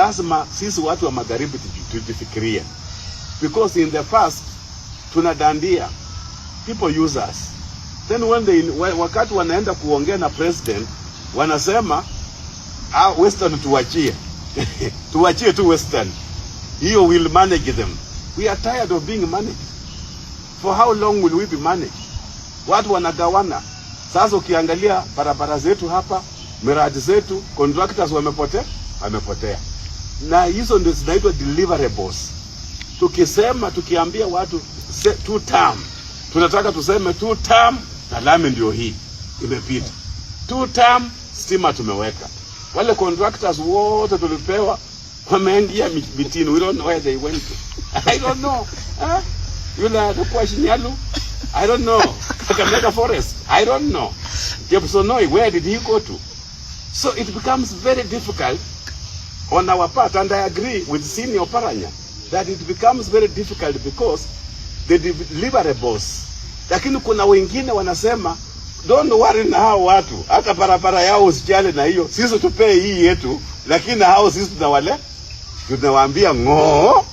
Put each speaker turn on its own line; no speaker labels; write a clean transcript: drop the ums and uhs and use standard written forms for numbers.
Lazima sisi watu wa magharibi tujifikirie, because in the past tunadandia, people use us, then when they, wakati wanaenda kuongea na president wanasema, "Ah, Western tuwachie, tuwachie tu Western hiyo, will manage them." We are tired of being managed. For how long will we be managed? Watu wanagawana. Sasa ukiangalia barabara zetu hapa, miradi zetu, contractors wamepotea, wamepotea, na hizo ndio zinaitwa deliverables. Tukisema, tukiambia watu two term, tunataka tuseme two term na lami ndio hii imepita. Two term stima tumeweka. Wale contractors wote tulipewa wameingia mitini. We don't know where they went to. I don't know. Huh? Yule alikuwa Shinyalu, I don't know. Kakamega Forest, I don't know. Jepsonoi, where did he go to? So it becomes very difficult on our part, and I agree with Senior Paranya that it becomes very difficult because the deliverables. Lakini kuna wengine wanasema, "Don't worry na hao watu, hata barabara yao usijali na hiyo, sisi tupee hii yetu, lakini hao sisi tunawaambia ng'oo."